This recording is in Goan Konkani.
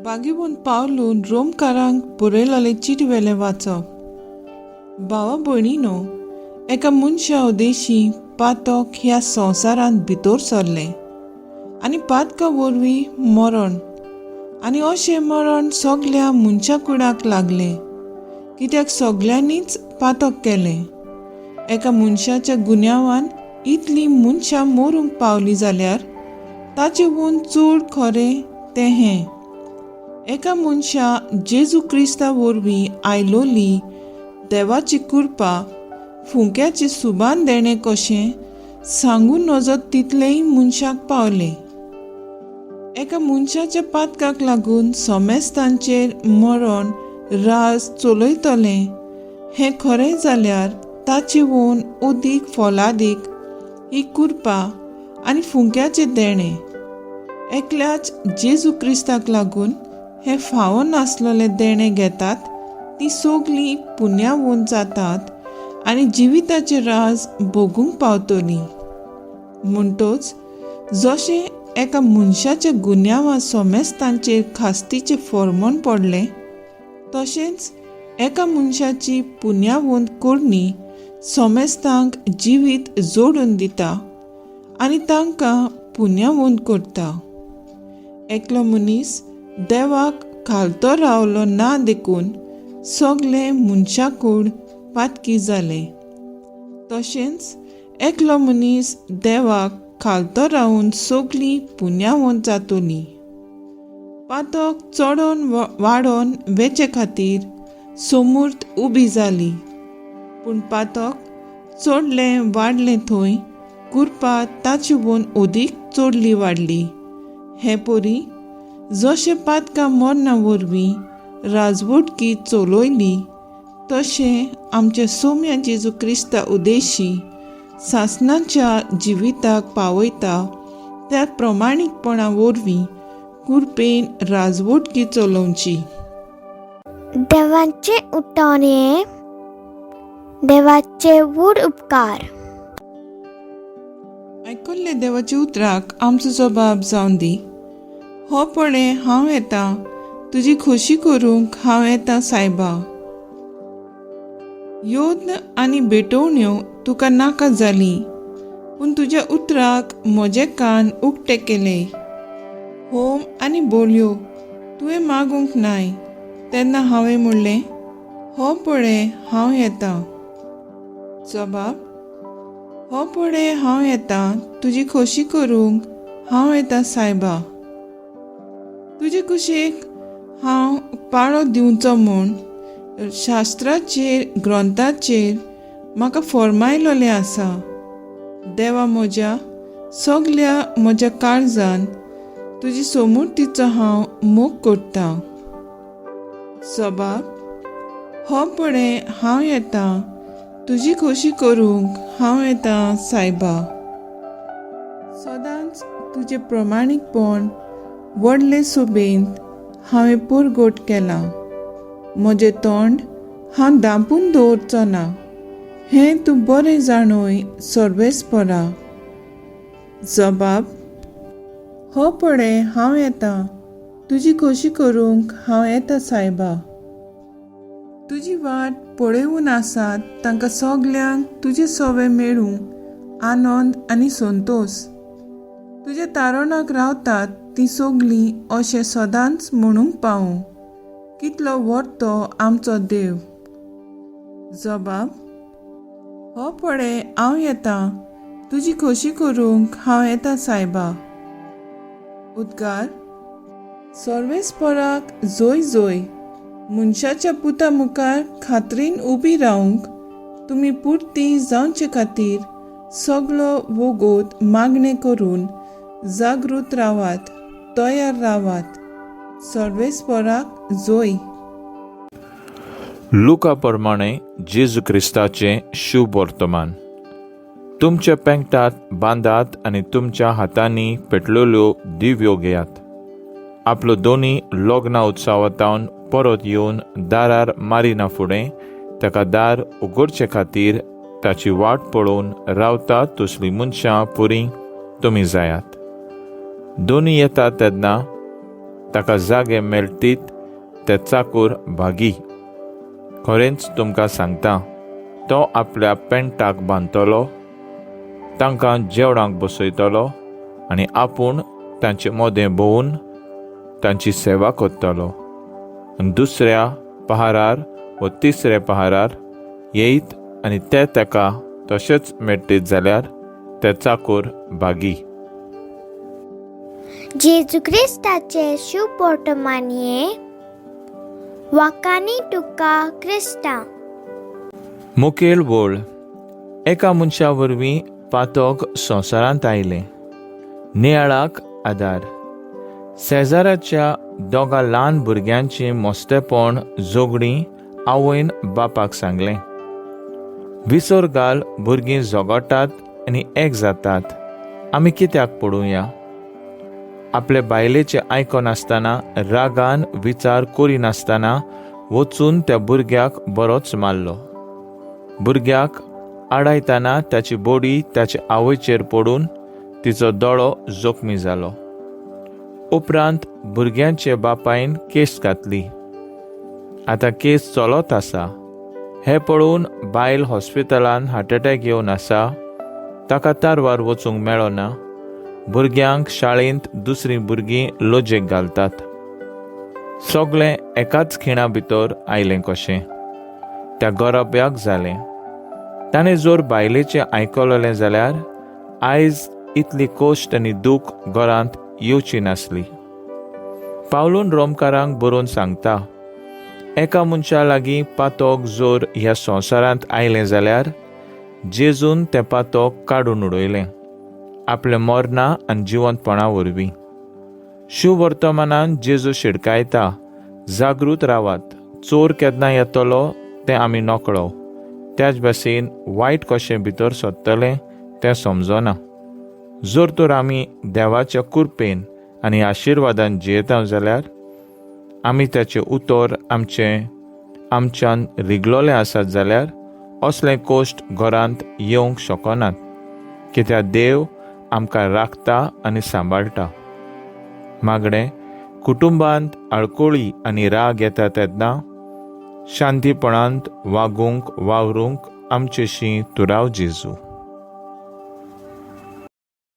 बागेवन पावलून रोमकारांक बरयलोलें चिटवेलें वाचप. भावा भयणीनो, एका मनशा उदेशी पातक ह्या संवसारांत भितर सरलें आनी पातका वरवीं मरण, आनी अशें मरण सगल्या मनशा कुडाक लागलें, कित्याक सगल्यांनीच पातक केलें. एका मनशाच्या गुन्यांवान इतलीं मनशां मरूंक पावलीं जाल्यार ताचे वून चड खरें तें हें, एका मनशा जेजू क्रिस्ता वरवीं आयलोली देवाची कृपा फुंक्याची सुबान देणें कशें सांगूं नजो तितलेंय मनशाक पावलें. एका मनशाच्या पातकाक लागून समेस्तांचेर मरण राज चलयतलें हें खरें जाल्यार ताचे वून अदीक फोलादीक ही कृपा आनी फुंक्याचें देणें एकल्याच जेजू क्रिस्ताक लागून हें फावो नासलेलें देणें घेतात तीं सगलीं पुण्यावंत जातात आनी जिविताचें राज भोगूंक पावतलीं. म्हणटच जशें एका मनशाच्या गुन्यांवा सोमेस्तांचेर खास्तीचें फॉर्मोन पडलें, तशेंच एका मनशाची पुण्यावंत करणी सोमेस्तांक जिवीत जोडून दिता आनी तांकां पुण्यावंत करता. एकलो मनीस देवाक खालतो रावलो ना देखून सगलें मनशाकूड पातकी जालें, तशेंच एकलो मनीस देवाक खालतो रावून सगलीं पुण्यावंत जातलीं. पातक चडोन वाडोन वेचे खातीर सोमूर्त उबी जाली, पूण पातक चडलें वाडलें थंय कृपा ताचे वून अदीक चडली वाडली. हे परी जशें पातकां मरणा वरवीं राजवटकी चलयली, तशें आमच्या सोम्या जेजू क्रिस्ता उदेशी सासणाच्या जिविताक पावयता त्या प्रमाणीकपणा वरवीं कृपेन राजवटकी चलोवची. देवाचे उठान हे देवाचे व्हड उपकार. आयकल्ले देवाच्या उतराक आमचो जबाब जावन दी. हो पळय हांव येता, तुजी खोशी करूंक हांव येता सायबा. यत्न आनी भेटवण्यो तुका नाका जाली, पूण तुज्या उतराक म्हजे कान उक्ते केले. होम आनी बोलयो तुवें मागूंक नाय, तेन्ना हांवें म्हणलें, हो पळय हांव येता. जबाब. हो पळय हांव येता, तुजी खोशी करूंक हांव येता सायबा. तुजे कुशीक हांव पाळो दिवचो म्हूण शास्त्राचेर ग्रंथाचेर म्हाका फॉर्मायलोलें आसा. देवा म्हज्या, सगल्या म्हज्या काळजान तुजी सोमुर्तीचो हांव मोग करता. जबाब. हो पळय हांव येता, तुजी खोशी करूंक हांव येता सायबा. सदांच तुजें प्रमाणीकपण व्हडले सोबेंत हांवें परगट केलां. म्हजें तोंड हांव धांपून दवरचो ना, हें तूं बरें जाणूय सर्वेस्परा. जबाब. हो पळय हांव येता, तुजी खोशी करूंक हांव येता सायबा. तुजी वाट पळोवन आसात तांकां सगल्यांक तुजे सोवे मेळूं आनंद आनी संतोश. तुज्या तारणाक रावतात तीं सगलीं अशें सदांच म्हणूंक पावूं, कितलो व्हड तो आमचो देव. जबाब. हो पळय हांव येता, तुजी खोशी करूंक हांव येता सायबा. उद्गार. सर्वेस्पराक जोय जोय. मनशाच्या पुता मुखार खात्रीन उबी रावंक तुमी पुरती जावचे खातीर सगलो वोगोत मागणें करून जागृत रावात, तयार रावात. सर्वेस्पराक जोय. लुका प्रमाणे जेजू क्रिस्ताचें शुभ वर्तमान. तुमच्या पेंगटात बांदात आनी तुमच्या हातांनी पेटलेल्यो दिव्यो घेयात. आपलो दोनी लग्ना उत्सवांतावन परत येवन दारार मारिना फुडें ताका दार उगडचे खातीर ताची वाट पळोवन रावतात तसलीं मनशां पुरी तुमी जायात. दोनी येतात तेन्ना ताका जागे मेळटीत ते चाकूर भागी. खरेंच तुमकां सांगता, तो आपल्या पेंटाक बांदतलो, तांकां जेवणाक बसयतलो आनी आपूण तांचे मदें भोंवून तांची सेवा करतलो. आनी दुसऱ्या पहारार व तिसऱ्या पहारार येयत आनी ते ताका तशेंच मेळटीत जाल्यार ते चाकूर भागी. जेजू क्रिस्ताचे शुभ वर्तमानये वाकानी तुका क्रिस्ता. मुखेल वळ. एका मनशा वरवीं पातक संवसारांत आयलें. नियाळाक आदार. शेजाराच्या दोगा ल्हान भुरग्यांची मस्तेपण झगडीं आवयन बापाक सांगलें. विसर घाल, भुरगीं झगडटात आनी एक जातात, आमी कित्याक पडुया? आपले बायलेचें आयकनासतना, रागान विचार करिनासतना वचून त्या भुरग्याक बरोच मारलो. भुरग्याक आडायतना ताची बोडी ताचे आवयचेर पडून तिचो दोळो जखमी जालो. उपरांत भुरग्यांचे बापायन केस घातली. आतां केस चलत आसा. हें पळोवन बायल हॉस्पिटलान हार्ट अटॅक येवन आसा, ताका तारवार वचूंक मेळना. भुरग्यांक शाळेंत दुसरीं भुरगीं लजेक घालतात. सगळें एकाच खिणा भितर आयलें कशें त्या गोरब्याक जालें. ताणें जर बायलेचें आयकलें जाल्यार आयज इतली कश्ट आनी दूख घरांत येवची नासली. पावलून रोमकारांक बरोवन सांगता, एका मनशा लागीं पातोक जर ह्या संवसारांत आयलें जाल्यार जेजून तें पातोक काडून उडयलें आपल्या मरणा आनी जिवंतपणा वरवीं. शुवर्तमानान जेजू शिडकायता, जागृत रावात, चोर केन्ना येतलो तें आमी नकळो, त्याच भाशेन वायट कशें भितर सोदतलें तें समजना. जर तर आमी देवाच्या कृपेन आनी आशिर्वादान जियेता जाल्यार आमी ताचें उतर आमचें आमच्यान रिगलोलें आसत जाल्यार असले कश्ट घरांत येवंक शकनात, कित्याक देव आमकां राखता आनी सांबाळटा. मागणें. कुटुंबांत आळकोळी आनी राग येता तेन्ना शांतीपणांत वागूंक वावरूंक आमचेशी तुराव जेजू.